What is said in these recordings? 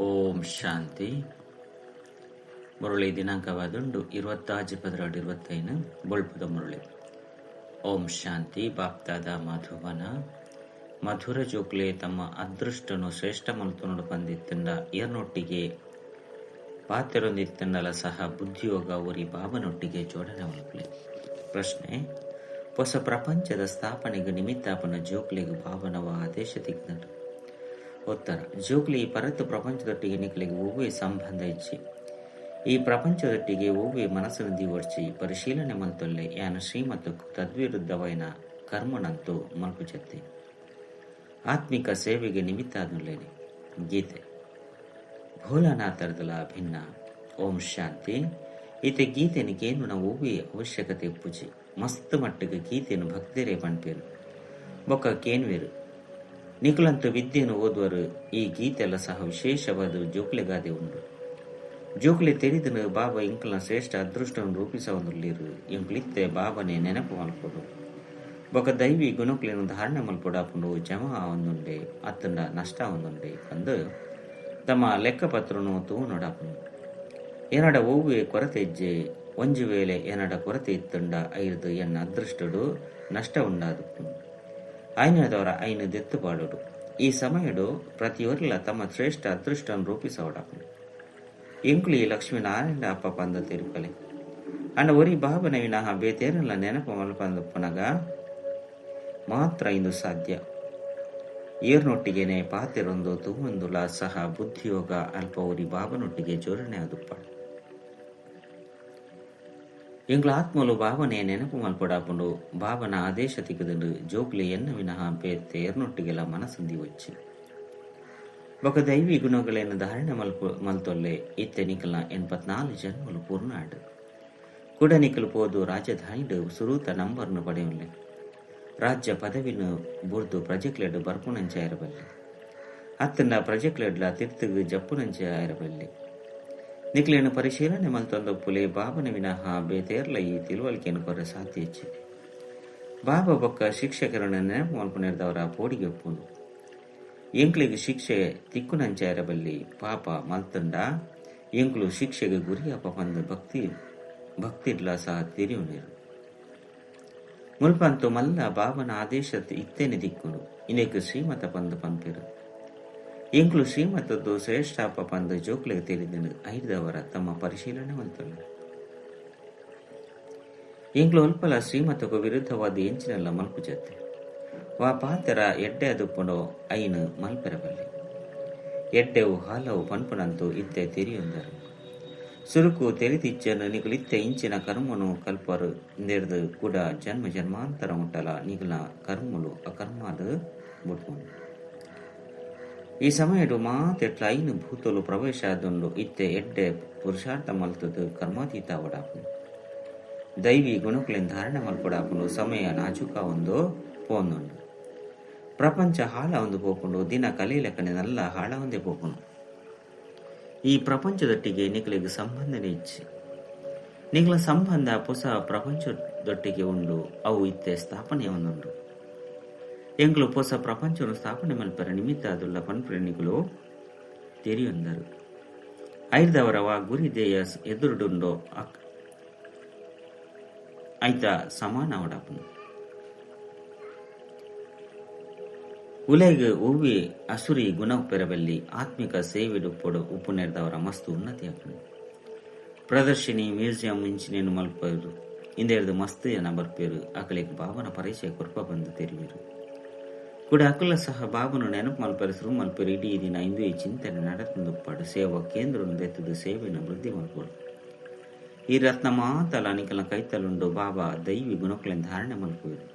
ಓಂ ಶಾಂತಿ. ಮುರಳಿ ದಿನಾಂಕವಾದುಂಡು 26/12/25 ಬೊಳ್ಪುದ ಮುರಳಿ. ಓಂ ಶಾಂತಿ. ಬಾಪ್ದಾದ ಮಧುಬನ ಮಧುರ ಜೋಕ್ಲೆ ತಮ್ಮ ಅದೃಷ್ಟನು ಶ್ರೇಷ್ಠ ಮಲ್ತೊನೊಡು ಪಂದಿತ್ತಂಡ ಏರ್ನೊಟ್ಟಿಗೆ ಪಾತೆರೊಂದಿತ್ತಂಡಲ ಸಹ ಬುದ್ಧಿಯೋಗ ಒರಿ ಬಾಬನೊಟ್ಟಿಗೆ ಜೋಡಣೆ ಮಲ್ಪುಲೆ. ಪ್ರಶ್ನೆ: ಹೊಸ ಪ್ರಪಂಚದ ಸ್ಥಾಪನೆಗೆ ನಿಮಿತ್ತಾಪನ ಜೋಕ್ಲೆಗ್ ಬಾಬನವ ಆದೇಶ ತಿಕ್ದಂಡು. ಉತ್ತರ: ಜೋಕ್ಲಿ ಈ ಪರತ್ತು ಪ್ರಪಂಚದೊಟ್ಟಿಗೆ ನಿಕ್ಲೆಗ್ ಒವ್ವೇ ಸಂಬಂಧ ಇಜ್ಜಿ. ಈ ಪ್ರಪಂಚದೊಟ್ಟಿಗೆ ಒವ್ವೇ ಮನಸ್ಸನ್ನು ದಿವರ್ಚಿ ಪರಿಶೀಲನೆ ಮಲ್ತೊಲ್ಲೆ ಯಾನ ಶ್ರೀಮತಕ್ಕು ತದ್ವಿರುದ್ಧವೈನ ಕರ್ಮನಂತೂ ಮಲ್ಪುಜತ್ತೆ. ಆತ್ಮಿಕ ಸೇವೆಗೆ ನಿಮಿತ್ತಾದುಲ್ಲೇನೆ. ಗೀತೆ ಭೋಲಾನಾಥರ್ದಲ ಭಿನ್ನ. ಓಂ ಶಾಂತಿ. ಈತೆ ಗೀತೆನು ಕೇನುನ ಒವ್ವೇ ಅವಶ್ಯಕತೆ ಉಪ್ಪುಜಿ. ಮಸ್ತ್ ಮಟ್ಟಿಗೆ ಗೀತೆನು ಭಕ್ತರೇ ಪಣ್ಪೇರು ಬೊಕ್ಕ ಕೇನ್ವೇರು. ನಿಕುಲಂತ ವಿದ್ಯೆನು ಓದುವರು. ಈ ಗೀತೆಲ್ಲ ಸಹ ವಿಶೇಷವಾದ ಜೋಕ್ಲೆಗಾದೆ ಉಂಡು. ಜೋಕ್ಲೆ ತೆರಿದನು ಬಾಬಾ ಇಂಕಲ್ನ ಶ್ರೇಷ್ಠ ಅದೃಷ್ಟವನ್ನು ರೂಪಿಸವೊಂದುಲ್ಲೇರು. ಇಂಕ್ಲಿತ್ತೆ ಬಾಬನೆ ನೆನಪು ಮಲ್ಪೊಡು ಬೊಕ ದೈವಿ ಗುಣಕ್ಲೆನು ಧಾರಣೆ ಮಲ್ಪೊಡಾಪುಂಡು. ಜಮಾ ಆವೊಂದುಂಡೆ ಅತ್ತಂಡ ನಷ್ಟ ಆವೊಂದುಂಡೆ ಪಂದ್ ತಮ್ಮ ಲೆಕ್ಕಪತ್ರನು ತೂನೊಡಾಪುಂಡು. ಎನಡ ಒವ್ವೆ ಕೊರತೆ ಇಜ್ಜೆ. ಒಂಜಿ ವೇಳೆ ಎನಡ ಕೊರತೆ ಇತ್ತಂಡ ಐರ್ದು ಎನ್ನ ಅದೃಷ್ಟಡು ನಷ್ಟ ಉಂಡಾದುಪ್ಪುಂಡು. ಐನದವರ ಐನು ದೆತ್ತು ಪಾಡೋಡು. ಈ ಸಮಯಡು ಪ್ರತಿಯೊರ್ಲ ತಮ್ಮ ಶ್ರೇಷ್ಠ ಅದೃಷ್ಟವನ್ನು ರೂಪಿಸವಡಾಪುಂಡು. ಎಂಕುಲಿ ಲಕ್ಷ್ಮೀನಾರಾಯಣ ಅಪ್ಪ ಪಂದ ತಿರುಪಲೆ ಅಂಡ ಒರಿ ಬಾಬನ ವಿನಃ ಬೇತೇರಲ್ಲ ನೆನಪು ಮಲ್ಪಂದಪ್ಪನಗ ಮಾತ್ರ ಇಂದು ಸಾಧ್ಯ. ಏರ್ನೊಟ್ಟಿಗೆನೆ ಪಾತೆರೊಂದು ತೂವೊಂದುಲ ಸಹ ಬುದ್ಧಿಯೋಗ ಅಲ್ಪ ಒರಿ ಬಾಬನೊಟ್ಟಿಗೆ ಜೋಡಣೆ ಆದುಪ್ಪಾಡು. ಎಂಗ್ಲ ಆತ್ಮಲು ಬಾಬನೆ ನೆನಪು ಮಲ್ಪಡಾಪುಂಡು. ಬಾಬನ ಆದೇಶ ತಿಕ್ಕದಂಡು ಜೋಕ್ಲಿ ಎನ್ನ ವಿನಃ ಬೇತೆ ಏರ್ನೊಟ್ಟಿಗೆಲ್ಲ ಮನಸ್ಸಂದಿ ವಚ್ಚಿ ಬೊಕ ದೈವಿ ಗುಣಗಳನ್ನು ಧಾರಣೆ ಮಲ್ತೊಲ್ಲೆ. ಇತ್ತೆ ನಿಕಲ್ನ 84 ಜನ್ಮಲು ಪೂರ್ಣ ಆಡು. ಕೂಡ ನಿಕಲು ಪೋದು ರಾಜಧಾನಿಡು ಸುರೂತ ನಂಬರ್ನು ಪಡೆಯುಲ್ಲೆ. ರಾಜ್ಯ ಪದವಿನು ಬುರ್ದು ಪ್ರಜೆಕ್ಲೆಡ್ ಬರ್ಪುನಂಚೆ ಆಯಿರಬಲ್ಲೆ. ಅತ್ತಂಡ ಪ್ರಜೆಕ್ಲೆಡ್ಲ ತಿರ್ತುಗು ಜಪ್ಪುನಂಚೆ ಆಯಿರಬಲ್ಲೆ. ನಿಕ್ಲೇನು ಪರಿಶೀಲನೆ ಮಲ್ತೊಂದೊಪ್ಪುಲೆ. ಬಾಬನ ವಿನಃ ಬೇತೇರ್ಲ ಈ ತಿಳುವಳಿಕೆಯನ್ನು ಕೊರ ಸಾಧ್ಯ ಇಜ್ಜಿ. ಬಾಬಾ ಬೊಕ್ಕ ಶಿಕ್ಷಕರನ್ನು ನೆನಪು ಮಲ್ಪುನೆರ್ದವರ ಪೋಡಿಗೆ ಒಪ್ಪುಂಡು. ಎಂಕ್ಲೆಗ್ ಶಿಕ್ಷೆ ತಿಕ್ಕುನಂಚೆ ಆಯಿರಬಲ್ಲಿ. ಪಾಪ ಮಲ್ತಂಡ ಎಂಕ್ಲು ಶಿಕ್ಷೆಗೆ ಗುರಿಯಪ್ಪ ಪಂದ್ ಭಕ್ತಿಡ್ಲ ಸಹ ತಿರಿಯುನೇರು. ಮುಲ್ಪಂತು ಮಲ್ಲ ಬಾಬನ ಆದೇಶ ಇತ್ತೇನೆ ದಿಕ್ಕುಂಡು. ಇನೇಕ್ ಶ್ರೀಮತ ಪಂದ್ ಪನ್ಪೆರು. ಎಂಕ್ಲು ಶ್ರೀಮತದ್ದು ಶ್ರೇಷ್ಠಾಪ ಪಂದ್ ಜೋಕ್ಲೆಗ್ ತೆರಿದನು. ಐದವರ ತಮ್ಮ ಪರಿಶೀಲನೆ ಮಲ್ತೊಲ್ಲ. ಎಂಕ್ಲು ಅಲ್ಪಲ ಶ್ರೀಮತಕ್ಕೂ ವಿರುದ್ಧವಾದ ಎಂಚಿನೆಲ್ಲ ಮಲ್ಪುಜತ್ತೆ. ವಾ ಪಾತೆರ ಎಡ್ಡೆ ಅದುಪ್ಪುಂಡೋ ಐನು ಮಲ್ಪೆರಬಲ್ಲೆ. ಎಡ್ಡೆವು ಹಾಲವು ಪನ್ಪುನಂತು ಇತ್ತೆ ತೆರಿಯೊಂದರು. ಸುರುಕು ತೆರಿದಿಚ್ಚನು ನಿಕುಲಿತ್ತೆ ಇಂಚಿನ ಕರ್ಮನು ಕಲ್ಪರು ನೆರ್ದು ಕೂಡ ಜನ್ಮ ಜನ್ಮಾಂತರ ಮುಟ್ಟಲ ನಿಗುಲ ಕರ್ಮಲು ಅಕರ್ಮಾದ ಬುಡ್ಪುಂಡು. ಈ ಸಮಯಡು ಮಾತೆಟ್ಲ ಐನು ಭೂತಲು ಪ್ರವೇಶ ಆದುಂಡು. ಇತ್ತೆ ಎಡ್ಡೆ ಪುರುಷಾರ್ಥ ಮಲ್ತದು ಕರ್ಮಾತೀತ ಅವಡಾಪುಂಡು. ದೈವಿ ಗುಣಕುಲೆನ್ ಧಾರಣೆ ಮಲ್ಪಡಾಪುಂಡು. ಸಮಯ ನಾಜೂಕ ಒಂದು ಪೋಂದುಂಡು. ಪ್ರಪಂಚ ಹಾಳ ಒಂದು ಪೋಪುಂಡು. ದಿನ ಕಲೀಲಕನೆ ನಲ್ಲ ಹಾಳ ಒಂದೇ ಪೋಪುಂಡು. ಈ ಪ್ರಪಂಚದೊಟ್ಟಿಗೆ ನಿಕಲಿಗೆ ಸಂಬಂಧನೇ ಇಚ್ಚಿ. ನಿಕಲ ಸಂಬಂಧ ಹೊಸ ಪ್ರಪಂಚದೊಟ್ಟಿಗೆ ಉಂಡು. ಅವು ಇತ್ತೆ ಸ್ಥಾಪನೆ ಒಂದುಂಡು. ಎಂಕ್ಲು ಹೊಸ ಪ್ರಪಂಚವನ್ನು ಸ್ಥಾಪನೆ ಮಲ್ಪರ ನಿಮಿತ್ತ ಅದುಲ್ಲ ಪನ್ಪುರೆ ನಿಕುಲು ತೆರಿಯೊಂದರು. ಐದವರ ವಾ ಗುರಿ ದೇಯ ಎದುರುಡುಂಡೋ ಐತ ಸಮಾನ ಅವಡಾಪುಂಡು. ಉಲೆಗ್ ಒವ್ವೆ ಅಸುರಿ ಗುಣ ಪೆರಬಲ್ಲಿ. ಆತ್ಮಿಕ ಸೇವೆಡುಪ್ಪೊಡು ಉಪ್ಪುನೆರ್ದವರ ಮಸ್ತು ಉನ್ನತಿ ಆಪುಂಡು. ಪ್ರದರ್ಶಿನಿ ಮ್ಯೂಸಿಯಂ ಇಂಚಿನೇನು ಮಲ್ಪರು. ಇಂದೆರ್ದು ಮಸ್ತ್ ಜನ ಬರ್ಪೇರು. ಅಕಲೆಗ್ ಬಾಬನ ಪರಿಚಯ ಕೊರ್ಪ ಬಂದು ತೆರಿವೇರು. ಕೂಡ ಅಕುಲ ಸಹ ಬಾಬನು ನೆನಪು ಮಲ್ಪರೆ ಸುರು ಮಲ್ಪರು. ಇಡೀ ದಿನ ಇಂದು ಈ ಚಿಂತನೆ ನಡತಂದುಪ್ಪಾಡು. ಸೇವಾ ಕೇಂದ್ರ ದೆತ್ತದು ಸೇವೆಯನ್ನು ವೃದ್ಧಿ ಮಲ್ಪೊಡು. ಈ ರತ್ನ ಮಾತಲ ನಿಕಲ ಕೈತಲುಂಡು. ಬಾಬಾ ದೈವಿ ಗುಣಕುಲೆನ್ ಧಾರಣೆ ಮಲ್ಪುವೆರು.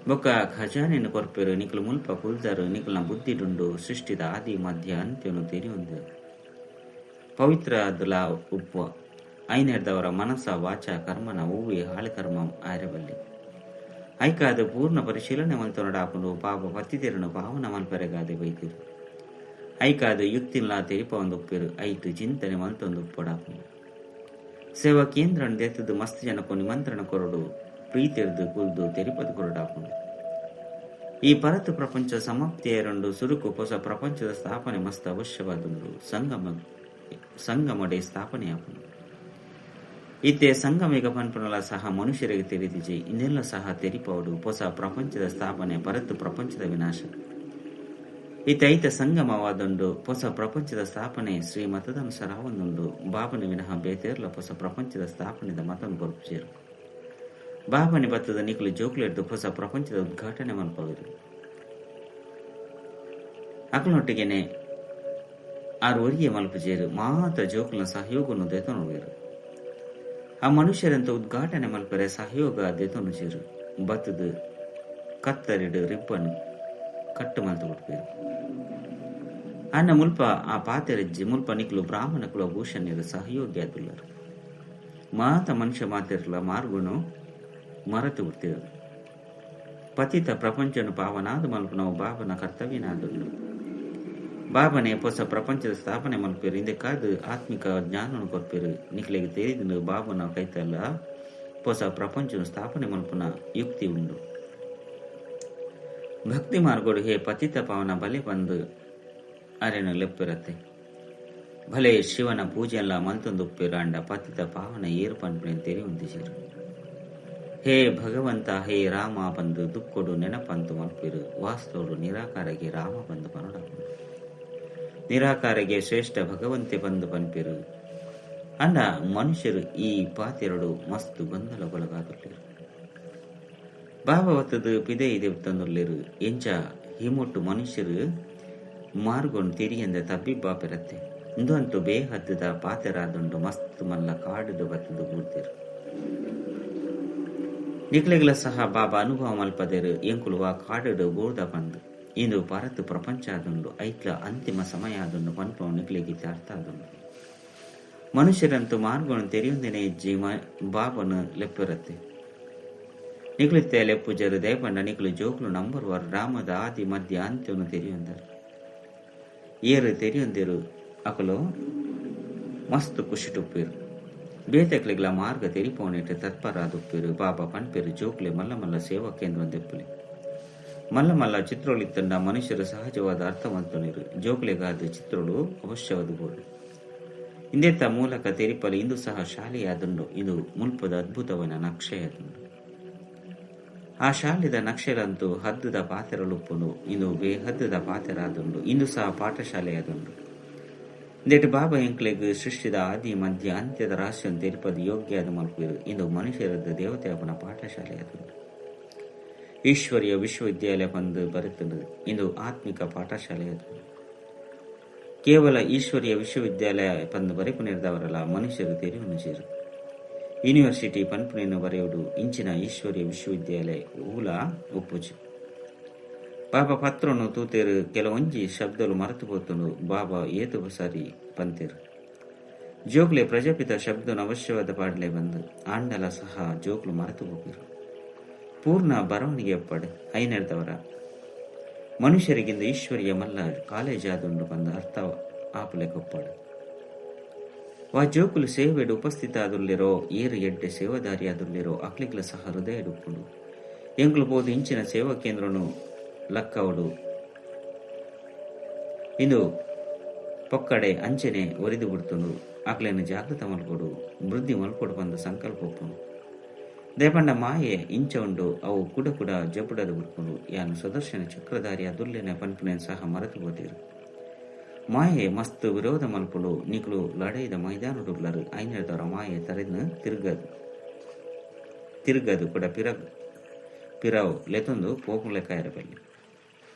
ಬೊಕ್ಕ ಖಜಾನೆಯನ್ನು ಕೊರ್ಪೆರು. ನಿಕಲು ಮುಲ್ಪ ಕುಲ್ದರು. ನಿಕಲ್ನ ಬುದ್ಧಿಡುಂಡು ಸೃಷ್ಟಿದ ಆದಿ ಮಧ್ಯ ಅಂತ್ಯನು ತೆರಿಯೊಂದು ಪವಿತ್ರ ದುಲ ಉಪ್ಪು. ಐನೆರ್ದವರ ಮನಸ ವಾಚ ಕರ್ಮನ ಒವ್ವೆ ಹಾಳು ಕರ್ಮ ಆರಬಲ್ಲಿ. ಐಕಾದ ಪೂರ್ಣ ಪರಿಶೀಲನೆ ಮಲ್ತೊನಡಾಪುಂಡು. ಪಾಪ ಪತ್ತಿತೆರನು ಪಾವನ ಮಲ್ಪೆರೆಗಾದೆ ಬೈತಿರು. ಐಕಾದ ಯುಕ್ತಿನ್ಲಾ ತೆರಿಪ ಒಂದೊಪ್ಪೆರು. ಐತು ಚಿಂತನೆ ಮಲ್ತೊಂದುಪ್ಪೊಡಾಪುಂಡು. ಸೇವಾ ಕೇಂದ್ರ ದೆತ್ತದು ಮಸ್ತ್ ಜನಕ್ಕೂ ನಿಮಂತ್ರಣ ಕೊರಡು. ಪ್ರೀತಿರ್ದು ಕುಲ್ದು ತೆರಿಪದು ಕೊರಡಾಪುಂಡು. ಈ ಪರತು ಪ್ರಪಂಚ ಸಮಾಪ್ತಿಯರಂಡು ಸುರುಕು ಹೊಸ ಪ್ರಪಂಚದ ಸ್ಥಾಪನೆ ಮಸ್ತ್ ಅವಶ್ಯವಾದುಂಡು ಸಂಗಮಡೆ ಸ್ಥಾಪನೆಯಾಪುಂಡು. ಇತ್ತೆ ಸಂಗಮಿಗ ಪನ್ಪುನಲ ಸಹ ಮನುಷ್ಯರಿಗೆ ತೆರಿದಿಜಿ ಇನ್ನೆಲ್ಲ ಸಹ ತೆರಿಪೌಡು ಹೊಸ ಪ್ರಪಂಚದ ಸ್ಥಾಪನೆ ಪರತು ಪ್ರಪಂಚದ ವಿನಾಶ. ಇತ್ತೆ ಐತ ಸಂಗಮವಾದುಂಡು ಹೊಸ ಪ್ರಪಂಚದ ಸ್ಥಾಪನೆ ಶ್ರೀ ಮತದನುಸಾರ ಒಂದುಂಡು. ಬಾಬನ ವಿನಃ ಬೇತೇರ್ಲ ಹೊಸ ಪ್ರಪಂಚದ ಸ್ಥಾಪನೆದ ಮತನು ಕೊರ್ಪುಜೆರು. ಬಾಬನೆ ಬತ್ತದ ನಿಕುಲು ಜೋಕುಲೆಡ್ದು ಹೊಸ ಪ್ರಪಂಚದ ಉದ್ಘಾಟನೆ ಮಲ್ಪವೆರು. ಅಕಲನೊಟ್ಟಿಗೆನೆ ಆರು ಒರಿಯೆ ಮಲ್ಪುಜೆರು ಮಾತ ಜೋಕುಲ್ನ ಸಹಯೋಗವನ್ನು ದೆತೊನುವೆರು. ಆ ಮನುಷ್ಯರಂತ ಉದ್ಘಾಟನೆ ಮಲ್ಪರೆ ಸಹಯೋಗ ದೆತೊನುಜೆರು. ಬತ್ತದ ಕತ್ತರಿಡು ರಿಬ್ಬನ್ ಕಟ್ಟು ಮಲ್ತು ಕೊಡ್ಪೇರು. ಅನ್ನ ಮುಲ್ಪ ಆ ಪಾತೆರಜ್ಜಿ ಮುಲ್ಪ ನಿಕ್ಲು ಬ್ರಾಹ್ಮಣ ಕುಲ ಭೂಷಣ್ಯರು ಸಹಯೋಗಿ ಆದುಲ್ಲರು. ಮಾತ ಮನುಷ್ಯ ಮಾತಿರ್ಲ ಮಾರ್ಗುನು ಮರೆತು ಬಿಡ್ತಿರು. ಪತಿತ ಪ್ರಪಂಚನು ಪಾವನಾದ ಮಲ್ಪನವು ಬಾಬನ ಕರ್ತವ್ಯನಾದುಳ್ಳು. ಬಾಬನೆ ಹೊಸ ಪ್ರಪಂಚದ ಸ್ಥಾಪನೆ ಮಲ್ಪೇರು. ಇಂದಕ್ಕಾದ ಆತ್ಮಿಕ ಜ್ಞಾನನು ಕೊರ್ಪೇರು. ನಿಕ್ಲೆಗೆ ತೆರಿದು ಬಾಬನ ಕೈತಲ್ಲ ಹೊಸ ಪ್ರಪಂಚನು ಸ್ಥಾಪನೆ ಮಲ್ಪನ ಯುಕ್ತಿ ಉಂಡು. ಭಕ್ತಿ ಮಾರ್ಗೋಡು ಹೇ ಪತಿತ ಪಾವನ ಬಲೆ ಬಂದು ಅರೆನು ಲೆಪ್ಪಿರತ್ತೆ. ಭಲೆ ಶಿವನ ಪೂಜೆಲ್ಲ ಮಲ್ತೊಂದುಪ್ಪಿರ ಅಂಡ ಪತಿತ ಪಾವನ ಏರು ಪನ್ಪುನೆ ತೆರಿಯುಂದಿಜೆರು. ಹೇ ಭಗವಂತ ಹೇ ರಾಮ ಬಂದು ದುಕ್ಕೊಡು ನೆನಪಂತು ಮಲ್ಪಿರು. ವಾಸ್ತೋಡು ನಿರಾಕಾರಗೆ ರಾಮ ಬಂದು ಪನೊಡಪುಂಡು. ನಿರಾಕಾರಗೆ ಶ್ರೇಷ್ಠ ಭಗವಂತೆ ಬಂದು ಪನ್ಪಿರು. ಅಂಡ ಮನುಷ್ಯರು ಈ ಪಾತೆರಡು ಮಸ್ತು ಗೊಂದಲಗೊಳಗಾದುಳ್ಳಿರು. ಬಾಬವತ್ತದು ಪಿದೆ ಇದೆ ತಂದುಳ್ಳಿರು. ಎಂಚ ಹಿಮೊಟ್ಟು ಮನುಷ್ಯರು ಮಾರ್ಗೊಂಡು ತಿರಿಯಂದ ತಬ್ಬಿಬ್ಬಾಪಿರತ್ತೆ. ಇಂದು ಬೇಹದ್ದದ ಪಾತೆರಾದುಂಡು ಮಸ್ತ್ ಮಲ್ಲ ಕಾಡುದು ಬತ್ತದು ಬೂಡ್ತಿರು. ನಿಕ್ಲೆಗಳ ಸಹ ಬಾಬಾ ಅನುಭವ ಮಲ್ಪದೇರು ಎಂಕುಲುವ ಕಾಡುಡು ಬೋರ್ದ ಬಂದು ಇಂದು ಭಾರತ ಪ್ರಪಂಚ ಆದುಂಡು ಐತ್ಲ ಅಂತಿಮ ಸಮಯ ಆದುಂಡು ಪನ್ಪು ನಿಕ್ಲೆಗೆ ಅರ್ಥ ಆದುಂಡು. ಮನುಷ್ಯರಂತೂ ಮಾರ್ಗವನ್ನು ತೆರೆಯುಂದಿನ ಇಜ್ಜಿ ಬಾಬನು ಲೆಪ್ಪಿರತ್ತೆ. ನಿಕ್ಲಿತ್ತೆ ಲೆಪ್ಪುಜರು ದಯಪಂಡ ನಿಕ್ಲು ಜೋಕ್ಲು ನಂಬರ್ ವಾರ್ ರಾಮದ ಆದಿ ಮಧ್ಯ ಅಂತ್ಯವನ್ನು ತೆರೆಯುಂದರು. ಏರು ತೆರೆಯುಂದಿರು ಅಕಲು ಮಸ್ತ್ ಖುಷಿಟುಪ್ಪಿರು. ಬೇತಕ್ಲೆಗ್ಲ ಮಾರ್ಗ ತೆರಿಪೋನೆಟ್ ತತ್ಪರಾದುಪ್ಪಿರು. ಬಾಬಾ ಪನ್ಪೆರು ಜೋಕ್ಲೆ ಮಲ್ಲ ಮಲ್ಲ ಸೇವಾ ಕೇಂದ್ರ ದೆಪ್ಪುಲೆ. ಮಲ್ಲ ಮಲ್ಲ ಚಿತ್ರೋಳಿತ್ತಂಡ ಮನುಷ್ಯರು ಸಹಜವಾದ ಅರ್ಥವಂತನಿರು. ಜೋಕ್ಲೆಗಾದ ಚಿತ್ರೋಳು ಅವಶ್ಯವಾದ ಬೋಡು. ಇಂದೆತ್ತ ಮೂಲಕ ತೆರಿಪಲು ಇಂದು ಸಹ ಶಾಲೆಯಾದುಂಡು. ಇದು ಮುಲ್ಪದ ಅದ್ಭುತವನ ನಕ್ಷೆಯಾದುಂಡು. ಆ ಶಾಲೆದ ನಕ್ಷೆಲಂತೂ ಹದ್ದದ ಪಾತೆರಲುಪ್ಪುಂಡು. ಇಂದು ಬೇಹದ್ದದ ಪಾತೆರಾದುಂಡು. ಇಂದು ಸಹ ಪಾಠಶಾಲೆಯಾದುಂಡು. ಇಂದೆಟ್ ಬಾಬಾ ಎಂಕ್ಲೆಗ್ ಸೃಷ್ಟಿದ ಆದಿ ಮಧ್ಯ ಅಂತ್ಯದ ರಹಸ್ಯವನ್ನು ತೆರಿಪದು ಯೋಗ್ಯ ಆದ ಮಲ್ಪುವೆರು. ಇಂದು ಮನುಷ್ಯರದ ದೇವತೆ ಅವನ ಪಾಠಶಾಲೆಯಾದುಂಡು. ಈಶ್ವರಿಯ ವಿಶ್ವವಿದ್ಯಾಲಯ ಬಂದು ಬರುತ್ತದೆ. ಇಂದು ಆತ್ಮಿಕ ಪಾಠಶಾಲೆಯಾದುಂಡು. ಕೇವಲ ಈಶ್ವರಿಯ ವಿಶ್ವವಿದ್ಯಾಲಯ ಬಂದು ಬರೆಪು ನೀಡಿದವರಲ್ಲ ಮನುಷ್ಯರು ತೆರಿಯುನುಜೇರು. ಯೂನಿವರ್ಸಿಟಿ ಪನ್ಪುನೆಯನ್ನು ಬರೆಯುವುದು ಇಂಚಿನ ಈಶ್ವರಿಯ ವಿಶ್ವವಿದ್ಯಾಲಯ ಊಲ ಒಪ್ಪುಜಿ. ಬಾಬಾ ಪತ್ರನು ತೂತೇರು ಕೆಲವೊಂಜಿ ಶಬ್ದಲು ಮರೆತು ಪೋತುಂಡು. ಬಾಬಾ ಏತು ಸಾರಿ ಪಂತೇರು. ಜೋಕ್ಲೆ ಪ್ರಜಾಪಿತ ಶಬ್ದನು ಅವಶ್ಯವಾದ ಪಾಡ್ಲೆ ಬಂದು ಆಂಡಲ ಸಹ ಜೋಕ್ಲು ಮರೆತು ಹೋಗಿರು. ಪೂರ್ಣ ಬರವಣಿಗೆ ಒಪ್ಪಡೆ ಐನೆಡ್ದವರ ಮನುಷ್ಯರಿಗಿಂತ ಈಶ್ವರಿಯ ಮಲ್ಲ ಕಾಲೇಜ್ ಆದುಂಡು ಬಂದ ಅರ್ಥ ಆಪುಲೆ ಕೊಪ್ಪಾಡು. ವಾ ಜೋಕುಲು ಸೇವೆಡು ಉಪಸ್ಥಿತ ಆದುಲ್ಲಿರೋ ಏರು ಎಡ್ಡೆ ಸೇವಾದಾರಿ ಆದುಲ್ಲಿರೋ ಅಕ್ಲಿಗ್ಲ ಸಹ ಹೃದಯ ಡುಪ್ಪುಂಡು. ಎಂಗ್ಲು ಪೋದು ಇಂಚಿನ ಸೇವಾ ಕೇಂದ್ರನು ಲಕ್ಕವಡು ಇಂದು ಪೊಕ್ಕಡೆ ಅಂಚನೆ ಒರಿದು ಬಿಡ್ತುಂಡು. ಅಕ್ಲೇನು ಜಾಗೃತ ಮಲ್ಕೊಡು ವೃದ್ಧಿ ಮಲ್ಕೊಡು ಬಂದ ಸಂಕಲ್ಪ ಒಪ್ಪುಂಡು. ದೇಪಂಡ ಮಾಯೆ ಇಂಚ ಉಂಡು ಅವು ಕುಡ ಕುಡ ಜಬುಡದ ಬಿಡ್ಕೊಂಡು ಯಾನು ಸುದರ್ಶನ ಚಕ್ರಧಾರಿ ಅದುಲ್ಲೇನೆ ಪನ್ಪುನೆ ಸಹ ಮರೆತು ಹೋದಿರು. ಮಾಯೆ ಮಸ್ತ್ ವಿರೋಧ ಮಲ್ಪುಂಡು. ನಿಕ್ಲು ಲಡೈದ ಮೈದಾನಡುಲ್ಲರು ಐನದವರ ಮಾಯೆ ತರೆದು ತಿರುಗದು ತಿರುಗದು ಕೂಡ ಪಿರವು ಲೆತೊಂದು ಪೋಪುಲೆಕಾಯರ ಬಲ್ಲಿ.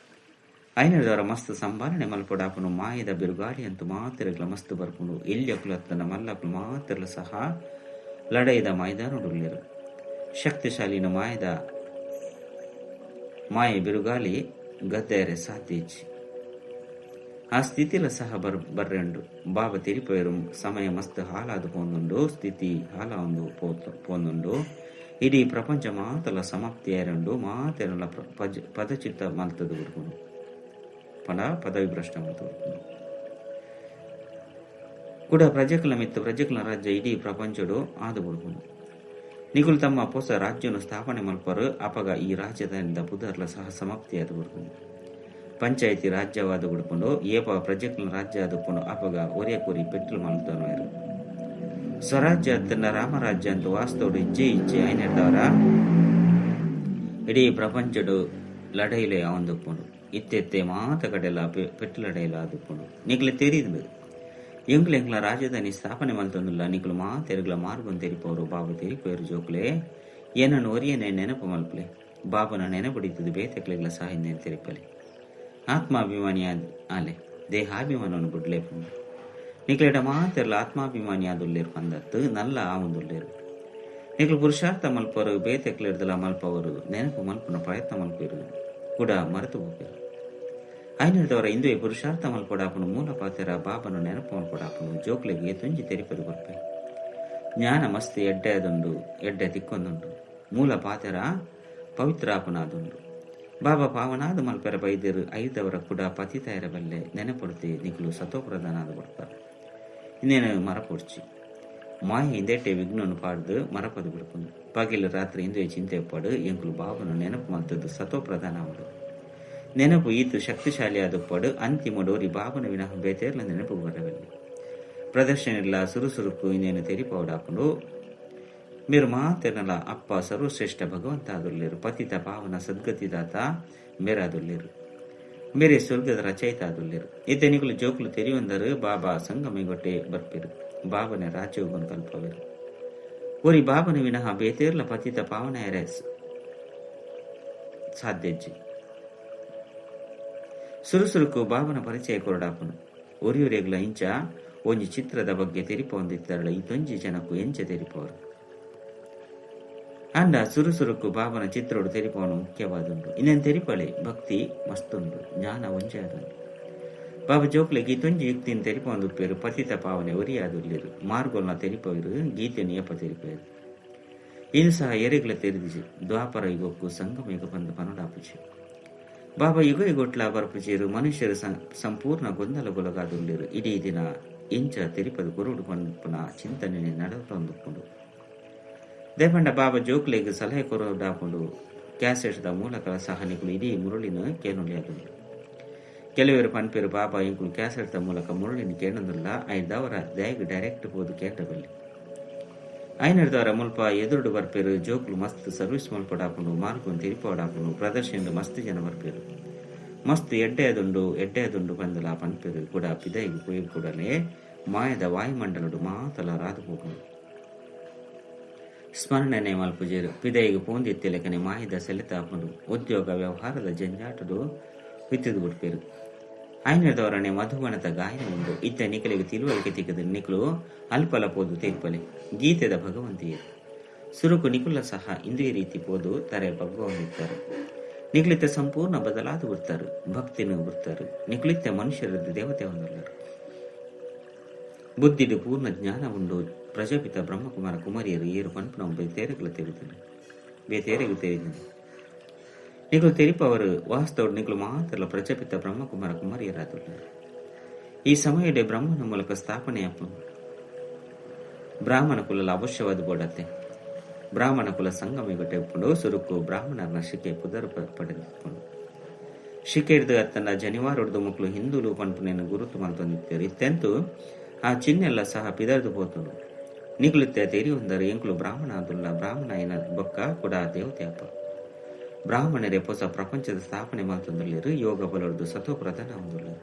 ಐನದವರ ಮಸ್ತ್ ಸಂಭಾಲನೆ ಮಲ್ಪೊಡಾಪುನು ಮಾಯದ ಬಿರುಗಾಳಿ ಅಂತೂ ಮಾತಿರಗ್ಲ ಮಸ್ತ್ ಬರ್ಪುಂಡು. ಎಲ್ಲಿ ಅಕ್ಲು ಮಲ್ಲಕ್ಲು ಮಾತಿರಲು ಸಹ ಲಡೈದ ಮೈದಾನಡುಲ್ಲೇರು. ಶಕ್ತಿಶಾಲಿನ ಮಾಯದ ಮಾಯೆ ಬಿರುಗಾಳಿ ಗದ್ದೆರೆ ಸಾಧ್ಯ ಇಜ್ಜಿ. ಆ ಸ್ಥಿತಿಲ ಸಹ ಬರ್ರೆಂಡು. ಬಾಬಾ ತಿರಿಪೇರು ಸಮಯ ಮಸ್ತ್ ಹಾಲಾದು ಪೋಂದುಂಡು. ಸ್ಥಿತಿ ಹಾಲ ಒಂದು ಪೋಂದುಂಡು. ಇಡೀ ಪ್ರಪಂಚ ಮಾತಲ ಸಮಾಪ್ತಿಯಾರಂಡು. ಮಾತೆಲ್ಲ ಪದಚಿತ್ತ ಮಲ್ತದು ಬಿಡ್ಕೊಂಡು ಪಣ ಪದವಿ ಭ್ರಷ್ಟ ಮಲ್ತು ಬಿಡ್ಕೊಂಡು ಕೂಡ ಪ್ರಜೆಕಲ ಮಿತ್ತು ಪ್ರಜೆಕಲ ರಾಜ್ಯ ಇಡೀ ಪ್ರಪಂಚಡು ಆದು ಬಿಡ್ಕೊಂಡು. ನಿಕುಲು ತಮ್ಮ ಪೊಸ ರಾಜ್ಯನು ಸ್ಥಾಪನೆ ಮಲ್ಪರು ಅಪಗ ಈ ರಾಜಧಾನಿದ ಪುದರ್ಲ ಸಹ ಸಮಾಪ್ತಿಯಾದ ಬಿಡ್ಪುಂಡು. ಪಂಚಾಯಿತಿ ರಾಜ್ಯವಾದ ಬಿಡ್ಪುಂಡು. ಏಪ ಪ್ರಜೆಕ್ಲ ರಾಜ್ಯ ಆದುಪ್ಪುಂಡು ಅಪಗ ಒರಿಯ ಕೋರಿ ಪೆಟ್ಲು ಮಲ್ತೊನುವೆರ್. ಸ್ವರಾಜ್ಯ ಅತ್ತಂಡ ರಾಮರಾಜ್ಯ ಅಂತ ವಾಸ್ತವಡು ಇಜ್ಜೆ ಇಜ್ಜೆ ಐನೆಡ್ದವರ ಇಡೀ ಪ್ರಪಂಚಡು ಲಡೈಲೆ ಆವೊಂದುಪ್ಪುಂಡು. ಇತ್ತೆತ್ತೆ ಮಾತ ಕಡೆಲ ಪೆಟ್ಟು ಲಡೈಲ ಆದುಪ್ಪುಂಡು. ನಿಕ್ಲೆ ತೆರಿದು ಎಂಕ್ಲ ಎಂಕ್ಲ ರಾಜಧಾನಿ ಸ್ಥಾಪನೆ ಮಲ್ತೊಂದುಲ್ಲ. ನಿಕ್ಲು ಮಾತೆರ್ಗ್ಲ ಮಾರ್ಗನ್ ತೆರಿಪವರು ಬಾಬು ತೆರಿಪೇರು ಜೋಕ್ಲೆ ಏನನ್ನು ಒರಿಯನೆ ನೆನಪು ಮಲ್ಪಲೆ. ಬಾಬನ ನೆನಪುಡಿತದು ಬೇತೆಕ್ಲೆಗ್ಲ ಸಹಾಯ ತೆರಿಪಲೆ. ಆತ್ಮಾಭಿಮಾನಿ ಆಲೆ ದೇಹಾಭಿಮಾನವನ್ನು ಬುಡ್ಲೆ ಪಂಡು. ನಿಕ್ಲೆಡ ಮಾತೆರ್ಲ ಆತ್ಮಾಭಿಮಾನಿ ಆದುಲ್ಲೇರು ಪಂದತ್ತು ನಲ್ಲ ಆವೊಂದುಲ್ಲೇರು. ನಿಕ್ಲು ಪುರುಷಾರ್ಥ ಮಲ್ಪರು ಬೇತೆಕ್ಲೆರ್ದಲ ಮಲ್ಪವರು ನೆನಪು ಮಲ್ಪುನ ಪ್ರಯತ್ನ ಮಲ್ಪೇರು ಕೂಡ ಮರೆತು ಹೋಗ್ಬೇರು. ಐನರ್ದವರ ಇಂದುವೆ ಪುರುಷಾರ್ಥ ಮಲ್ಪೊಡಾಪುನು ಮೂಲ ಪಾತೆರ ಬಾಬನು ನೆನಪು ಮಲ್ಪೊಡಾಪುನು ಜೋಕ್ಲೆಗೆ ತುಂಜಿ ತೆರಿಪದು ಕೊರ್ಪೆ. ಜ್ಞಾನ ಮಸ್ತ್ ಎಡ್ಡೆ ಅದುಂಡು ಎಡ್ಡೆ ತಿಕ್ಕೊಂದುಂಡು. ಮೂಲ ಪಾತೆರ ಪವಿತ್ರಾಪನಾದುಂಡು. ಬಾಬಾ ಪಾವನಾದ ಮಲ್ಪೆರ ಬೈದರು ಐದವರ ಕೂಡ ಪತಿತಾಯರ ಬಲ್ಲೆ ನೆನಪೊಡ್ತಿ ನಿಕ್ಲು ಸತೋಪ್ರಧಾನಾದ ಕೊಡ್ತಾರೆ. ಇನ್ನೇನು ಮರಪೊಡ್ಚಿ ಮಾಯ ಹಿಂದೆಟ್ಟೆ ವಿಘ್ನನು ಪಾಡ್ದು ಮರಪದು ಬಿಡ್ಪುಂಡು. ಪಗಿಲು ರಾತ್ರಿ ಇಂದುವೆ ಚಿಂತೆ ಪಾಡು ಎಂಕುಲು ಬಾಬನು ನೆನಪು ಮಲ್ತದ್ದು ಸತೋಪ್ರಧಾನ ಅವಡು. ನೆನಪು ಈತು ಶಕ್ತಿಶಾಲಿ ಆದುಪ್ಪಡು ಅಂತಿಮ ಡೋರಿ ಬಾಬನ ವಿನಃ ಬೇತೇರ್ಲ ನೆನಪು ಬರವಲ್ಲಿ. ಪ್ರದರ್ಶನ ಇಲ್ಲ ಸುರುಸುರುಕು ಇನ್ನೇನು ತೆರಿಪವಡಾಪುಂಡು. ಮೇರು ಮಾತೆರ್ನಲ ಅಪ್ಪ ಸರ್ವಶ್ರೇಷ್ಠ ಭಗವಂತ ಆದುಲ್ಲೇರು. ಪತಿತ ಪಾವನ ಸದ್ಗತಿದಾತ ಮೇರಾದುಲ್ಲೇರು. ಮೇರೆ ಸ್ವರ್ಗದ ರಚಯಿತ ಆದುಲ್ಲೇರು. ಇತ್ತೆ ನಿಕುಲು ಜೋಕುಲು ತೆರಿಯೊಂದರು ಬಾಬಾ ಸಂಗಮಿಗೊಟ್ಟೆ ಬರ್ಪೇರು. ಬಾಬನೆ ರಾಜಯೋಗನು ಕಲ್ಪವೇರು. ಒರಿ ಬಾಬನ ವಿನಃ ಬೇತೇರ್ಲ ಪತಿತ ಪಾವನ ಸಾಧ್ಯಜ್ಜಿ. ಸುರುಸುರುಕು ಬಾಬನ ಪರಿಚಯ ಕೊರಡಾಪನು. ಒರಿಯೊರೆಗ್ಲ ಇಂಚ ಒಂಜಿ ಚಿತ್ರದ ಬಗ್ಗೆ ತೆರಿಪೊಂದಿತ್ತರಳ ಈ ತೊಂಜಿ ಜನಕ್ಕೂ ಎಂಚ ತೆರಿಪವರು. ಅಂಡ ಸುರುಸುರುಕು ಬಾಬನ ಚಿತ್ರೋಡು ತೆರಿಪವನು ಮುಖ್ಯವಾದುಂಡು. ಇನ್ನೇನು ತೆರಿಪಳೆ ಭಕ್ತಿ ಮಸ್ತುಂಡು ಜ್ಞಾನ ಒಂಜೆ ಆದುಂಡು. ಬಾಬಾ ಜೋಕ್ಲೆ ಗೀತೊಂಜಿ ಯುಕ್ತಿನ ತೆರಿಪೊಂದುಪ್ಪೇರು. ಪತಿತ ಪಾವನೆ ಒರಿಯಾದುಲ್ಲೇರು. ಮಾರ್ಗೋಲ್ನ ತೆರಿಪವರು ಗೀತೆಯನ್ನು ಏಪ ತೆರಿಪೇರು. ಇದು ಸಹ ಎರೆಗ್ಲ ತೆರಿದಿಜಿ. ದ್ವಾಪರ ಯುಗಕ್ಕೂ ಸಂಗಮ ಯುಗ ಬಂದು ಪನಡಾಪುಜಿ. ಬಾಬಾ ಯುಗ ಯುಗೊಟ್ಲ ಬರ್ಪುಜೇರು. ಮನುಷ್ಯರು ಸಂಪೂರ್ಣ ಗೊಂದಲಗೊಳಗಾದುಲ್ಲೇರು. ಇಡೀ ದಿನ ಇಂಚ ತೆರಿಪದು ಕೊರುಡು ಪನ್ಪುನ ಚಿಂತನೆ ನಡೆದುಕೊಂಡು ದೇಪಂಡ ಬಾಬಾ ಜೋಕ್ಲೆಗ್ ಸಲಹೆ ಕೊರಡಾಪುಂಡು. ಕ್ಯಾಸೆಟ್ದ ಮೂಲಕ ಸಹ ನಿಕುಲು ಇಡೀ ಮುರುಳಿನ ಕೇನುಲಿ ಆದುಂಡು. ಕೆಲವರು ಪನ್ಪೇರು ಬಾಬಾ ಇಂಕುಲು ಕ್ಯಾಸೆಟ್ದ ಮೂಲಕ ಮುರುಳಿನ ಕೇಣಂದುಲ್ಲ ಐದವರ ದಯಗ್ ಡೈರೆಕ್ಟ್ ಪೋದು ಕೇಟಬಲ್ಲಿ. ಐನರ್ದವರ ಮುಲ್ಪ ಎದುರುಡು ಬರ್ಪೇರು. ಜೋಕ್ಲು ಮಸ್ತ್ ಸರ್ವಿಸ್ ಮಲ್ಪಡಾಪುಂಡು. ಮಾರ್ಗನ್ ತಿರಿಪೋಡಾಪುಂಡು. ಪ್ರದರ್ಶನ ಮಸ್ತ್ ಜನ ಬರ್ಪೇರು. ಮಸ್ತ್ ಎಡ್ಡೆ ಅದುಂಡು ಎಡ್ಡೆ ಅದುಂಡು ಪಂದಲ ಪನ್ಪೇರು ಕೂಡ ಪಿದೈಗ್ ಪೋಯಿ ಕೂಡಲೇ ಮಾಯದ ವಾಯುಮಂಡಲಡು ಮಾತಲ ರಾದು ಹೋಗುಂಡು. ಸ್ಮರಣೆ ಮಲ್ಪುಜೇರು. ಪಿದೈಗ್ ಪೋಂದಿತ್ತೆಲೆಕನೆ ಮಾಯದ ಸೆಲೆತಾಪುಂಡು. ಉದ್ಯೋಗ ವ್ಯವಹಾರದ ಜಂಜಾಟಡು ಬಿತ್ತಿದು ಬಿಡ್ಪೇರು. ಐನರ್ದವರನೆ ಮಧುವನದ ಗಾಯನ ಉಂಡು. ಇತ್ತ ನಿಕಲಿಗೆ ತಿಳುವಳಿಕೆ ತಿಕ್ಕದು ನಿಕಲು ಅಲ್ಪಲ ಪೋದು ತೇರ್ಪಲೆ. ಗೀತೆದ ಭಗವಂತಿಯರು ಸುರುಕು ನಿಕುಲ ಸಹ ಇಂದೇ ರೀತಿ ಪೋದು ತರೆ ಬಗ್ಗವಂದಿತ್ತಾರೆ. ನಿಕಲಿತ ಸಂಪೂರ್ಣ ಬದಲಾದ ಬಿಡ್ತಾರೆ. ಭಕ್ತಿನ ಬಿಡ್ತಾರೆ. ನಿಕಲಿತ ಮನುಷ್ಯರದ್ದು ದೇವತೆ ಹೊಂದಲ್ಲರು. ಬುದ್ಧಿಡು ಪೂರ್ಣ ಜ್ಞಾನ ಉಂಡು. ಪ್ರಜಾಪಿತ ಬ್ರಹ್ಮಕುಮಾರ ಕುಮಾರಿಯರು ಏರು ಪನ್ಪುನ ಬೇತೇರೆಗಳ ತೆರಿದನು ಬೇತೇರೆಗೂ ತೆರಿದನು. ನಿಕಲು ತೆರಿಪವರು ವಾಸ್ತವ ನಿಕಲು ಮಾತ್ರ ಪ್ರಜಾಪಿತ ಬ್ರಹ್ಮಕುಮಾರ ಕುಮಾರಿಯರಾದುಳ್ಳರು. ಈ ಸಮಯಡೆ ಬ್ರಹ್ಮನ ಮೂಲಕ ಸ್ಥಾಪನೆಯಪ್ಪನು. ಬ್ರಾಹ್ಮಣ ಕುಲಲ ಅವಶ್ಯವಾದ ಬೋಡತ್ತೆ. ಬ್ರಾಹ್ಮಣ ಕುಲ ಸಂಗಮಿಗೊಟ್ಟೆ ಉಪ್ಪುಂಡು. ಸುರುಕು ಬ್ರಾಹ್ಮಣರ ಶಿಕೆ ಪುದರು ಪಡೆದುಕೊಂಡು ಶಿಕೆ ಹಿಡಿದು ಅತ್ತನ ಜನಿವಾರೊಡ್ದು ಮಕ್ಕಳು ಹಿಂದೂಲು ಪನ್ಪುನೇನು ಗುರುತು ಮಲ್ತೊಂದಿತ್ತೇರು. ಇತ್ತೆಂತು ಆ ಚಿಹ್ನೆಲ್ಲ ಸಹ ಪಿದರ್ದು ಪೋತುಂಡು. ನಿಕುಲಿತ್ತೆ ತೆರಿ ಹೊಂದರು ಎಂಕುಲು ಬ್ರಾಹ್ಮಣ ಆದುಲ್ಲ. ಬ್ರಾಹ್ಮಣ ಏನ ಬೊಕ್ಕ ಕೂಡ ದೇವತೆ ಅಪ್ಪ. ಬ್ರಾಹ್ಮಣರೇ ಹೊಸ ಪ್ರಪಂಚದ ಸ್ಥಾಪನೆ ಮಲ್ತೊಂದುಲ್ಲೇರು. ಯೋಗ ಬಲೊಡ್ದು ಸತೋ ಪ್ರಧಾನ ಹೊಂದುಲ್ಲೇರು.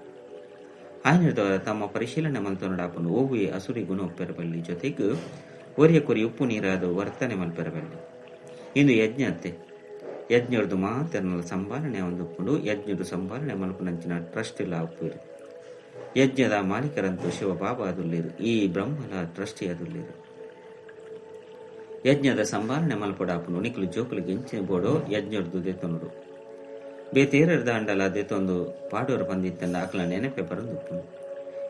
ಆಯ್ನದವರ ತಮ್ಮ ಪರಿಶೀಲನೆ ಮಲ್ತೊಂಡಾಪುಂಡು. ಓವುಯೆ ಅಸುರಿ ಗುಣ ಒಪ್ಪೆರಬಲ್ಲಿ ಜೊತೆಗೆ ಒರಿಯ ಕೊರಿ ಉಪ್ಪು ನೀರಾದ ವರ್ತನೆ ಮಲ್ಪೆರಬಲ್ಲಿ. ಇಂದು ಯಜ್ಞ ಅತ್ತೆ. ಯಜ್ಞರ್ದು ಮಾತೆರ್ನಲ ಸಂಭಾಲನೆ ಒಂದುಪ್ಪುಂಡು. ಯಜ್ಞರು ಸಂಭಾಲನೆ ಮಲ್ಪುನಂಚಿನ ಟ್ರಸ್ಟ್ ಇಲ್ಲ ಉಪ್ಪುರು. ಯಜ್ಞದ ಮಾಲೀಕರಂತೂ ಶಿವಬಾಬಾ ಆದುಲ್ಲೇರು. ಈ ಬ್ರಹ್ಮನ ಟ್ರಸ್ಟಿ ಆದುಲ್ಲೇರು. ಯಜ್ಞದ ಸಂಭಾಲನೆ ಮಲ್ಪೊಡಾಪುಂಡು. ನಿಕುಲು ಜೋಕುಲು ಗೆಂಚಿನ ಬೋಡೋ ಯಜ್ಞರ್ದು ದೆತ್ತೊನುಡು. ಬೇತೇರರ್ದ ಅಂಡಲ ದೆತ್ತೊಂದು ಪಾಡೋರು ಬಂದಿತ್ತಂಡ ಅಕ್ಲ ನೆನಪೆ ಬರಂದುಪ್ಪುಂಡು.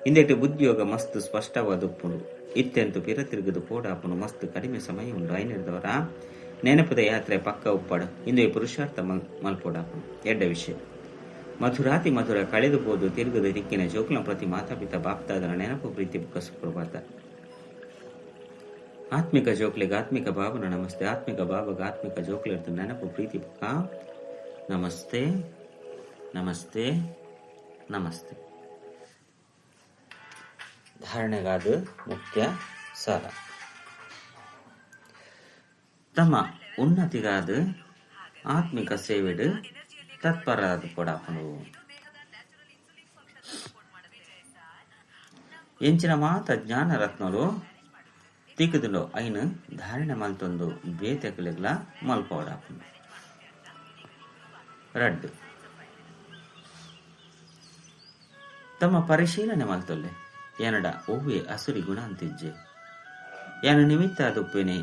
ಇಂದೆಟ್ಟು ಬುದ್ಧಿಯೋಗ ಮಸ್ತ್ ಸ್ಪಷ್ಟವಾದ ಉಪ್ಪುಂಡು. ಇತ್ತೆಂತು ಪಿರ ತಿರುಗದು ಪೋಡಾಪುಂಡು. ಮಸ್ತ್ ಕಡಿಮೆ ಸಮಯ ಉಂಡು. ಐನರ್ದವರ ನೆನಪದ ಯಾತ್ರೆ ಪಕ್ಕ ಉಪ್ಪಾಡು. ಇಂದು ಪುರುಷಾರ್ಥ ಮಲ್ಪೊಡಾಪುಂಡು. ಎಡ್ಡ ವಿಷಯ ಮಧುರಾತಿ ಮಧುರ ಕಳೆದು ಹೋದು ತಿರುಗದ ದಿಕ್ಕಿನ ಜೋಕುಲ ಪ್ರತಿ ಮಾತಾಪಿತ ಬಾಪ್ತಾದನ ನೆನಪು ಪ್ರೀತಿ ಬುಕ್ಕ ಸುಪ್ರಭಾತ. ಆತ್ಮಿಕ ಜೋಕ್ಲೆಗ್ ಆತ್ಮಿಕ ಬಾಬನ ನಮಸ್ತೆ. ಆತ್ಮಿಕ ಬಾಬಗ ಆತ್ಮಿಕ ಜೋಕ್ಲೆರ್ದ್ ನೆನಪು ಪ್ರೀತಿ ಬೊಕ್ಕ ನಮಸ್ತೆ ನಮಸ್ತೆ ನಮಸ್ತೆ. ಧಾರಣೆಗಾದ ಮುಖ್ಯ ಸಾರ. ತಮ್ಮ ಉನ್ನತಿಗಾದ ಆತ್ಮಿಕ ಸೇವೆಡ್ ತತ್ಪರಾದ ಪೊಡಾಪುಂಡು. ಎಂಚಿನ ಮಾತ ಜ್ಞಾನ ರತ್ನಲು ತಿಕ್ಕುದುಂಡೋ ಐನ್ ಧಾರಣೆ ಮಲ್ತೊಂದು ಬೇತೆಕುಲೆಗ್ಲ ಮಲ್ಪವಡಾಪುಂಡು. ರಡ್ಡ್ ತಮ್ಮ ಪರಿಶೀಲನೆ ಮಲ್ತೊಲ್ಲೆ ಎನಡ ಒವ್ವೆ ಅಸುರಿ ಗುಣ ಅಂತಿಜ್ಜೆ ಯಾನ ನಿಮಿತ್ತ ಆದುಪ್ಪೇನೆ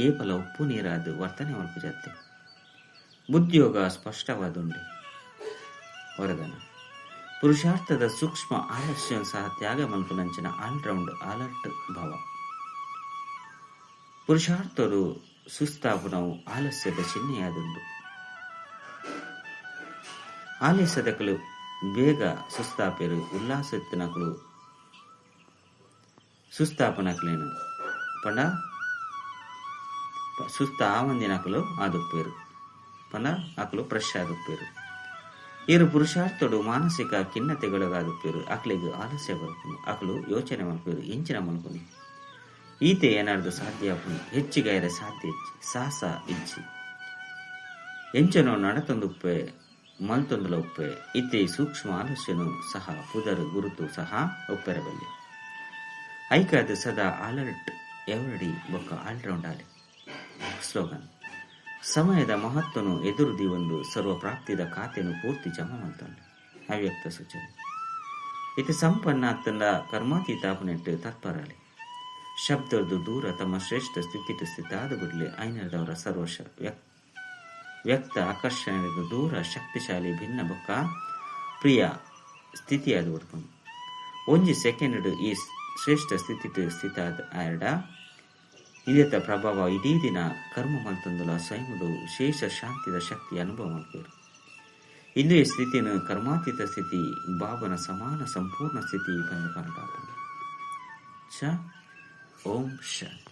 ಏಪಲ ಉಪ್ಪು ನೀರಾದ ವರ್ತನೆ ಮಲ್ಪುಜತ್ತೆ ಬುದ್ಧಿಯೋಗ ಸ್ಪಷ್ಟವಾದುಂಡೆ. ವರದಾನ ಪುರುಷಾರ್ಥದ ಸೂಕ್ಷ್ಮ ಆಲಸ್ಯ ಸಹ ತ್ಯಾಗ ಮಲ್ಪುನಂಚಿನ ಆಲ್ರೌಂಡ್ ಅಲರ್ಟ್ ಭಾವ. ಪುರುಷಾರ್ಥರು ಸುಸ್ತಾಪುನವು ಆಲಸ್ಯದ ಚಿಹ್ನೆಯಾದುಂಡು. ಆಲಸ್ಯದಕಲು ಬೇಗ ಸುಸ್ತಾಪೇರು ಉಲ್ಲಾಸೆತ್ತಿನಕಲು ಸುಸ್ತಾಪನಕಲೇನು ಪಂಡ ಸುಸ್ತ ಆವಂದಿನಕಲು ಆದುಪ್ಪೇರು ಪಂಡ ಅಕಲು ಫ್ರೆಶ್ ಆದುಪ್ಪೇರು. ಇರು ಪುರುಷಾರ್ಥಡು ಮಾನಸಿಕ ಖಿನ್ನತೆಗೊಳಗಾದುಪ್ಪೇರು. ಅಕ್ಲೆಗ್ ಆಲಸ್ಯ ಬರ್ಪುಂಡು. ಅಕಲು ಯೋಚನೆ ಮಲ್ಪೇರು ಎಂಚಿನ ಮಲ್ಪುನಿ ಈತೆ ಏನಾರ್ದು ಸಾಧ್ಯ ಆಪುನಿ ಹೆಚ್ಚಿಗಾಯರೆ ಸಾಧ್ಯ ಇಜ್ಜಿ ಸಾಹಸ ಇಜ್ಜಿ ಎಂಚನೋ ನಡತೊಂದುಪ್ಪೆ ಮಲ್ತೊಂದುಲ ಉಪ್ಪೆ ಇತ್ತೆ ಸೂಕ್ಷ್ಮ ಆಲಸ್ಯನು ಸಹ ಪುದರ್ ಗುರುತು ಸಹ ಉಪ್ಪೆರಬಲ್ಲೆ. ಐಕಾದ ಸದಾ ಅಲರ್ಟ್ ಎವರಡಿ ಬೊಕ್ಕ ಆಲ್ರೌಂಡ್ ಆಲೆ. ಸ್ಲೋಗನ್ ಸಮಯದ ಮಹತ್ವನು ಎದುರು ದಿವೊಂದು ಸರ್ವ ಪ್ರಾಪ್ತಿದ ಖಾತೆನು ಪೂರ್ತಿ ಜಮಾ ಮಲ್ತೊಂಡು. ಅವ್ಯಕ್ತ ಸೂಚನೆ ಇತಿ ಸಂಪನ್ನ ಅತ್ತಂಡ ಕರ್ಮಾತೀತ ಆಪುನೆಟ್ ತತ್ಪರಾಲೆ. ಶಬ್ದರ್ದು ದೂರ ತಮ್ಮ ಶ್ರೇಷ್ಠ ಸ್ಥಿತಿಟು ಸ್ಥಿತಾದ ಬಿಡ್ಲೆ ಐನರ್ದವರ ಸರ್ವಶ ವ್ಯಕ್ತ ಆಕರ್ಷಣೆಗೆ ದೂರ ಶಕ್ತಿಶಾಲಿ ಭಿನ್ನ ಬೊಕ್ಕ ಪ್ರಿಯ ಸ್ಥಿತಿಯಾದ ಬಿಡ್ಕೊಂಡು ಒಂಜಿ ಸೆಕೆಂಡ್ ಈ ಶ್ರೇಷ್ಠ ಸ್ಥಿತಿಟು ಸ್ಥಿತಾದ ಆಯರ್ಡ ಇದೆತ ಪ್ರಭಾವ ಇಡೀ ದಿನ ಕರ್ಮ ಮಲ್ತೊಂದುಲ ಸ್ವಯಂದು ವಿಶೇಷ ಶಾಂತಿದ ಶಕ್ತಿ ಅನುಭವ ಮಲ್ಪೇರು. ಇಂದು ಈ ಸ್ಥಿತಿನ ಕರ್ಮಾತೀತ ಸ್ಥಿತಿ ಬಾಬನ ಸಮಾನ ಸಂಪೂರ್ಣ ಸ್ಥಿತಿ ಬಂದು ಪರಟಾಪುಂಡು. ಚ ಓಂ ಶಾಂತಿ.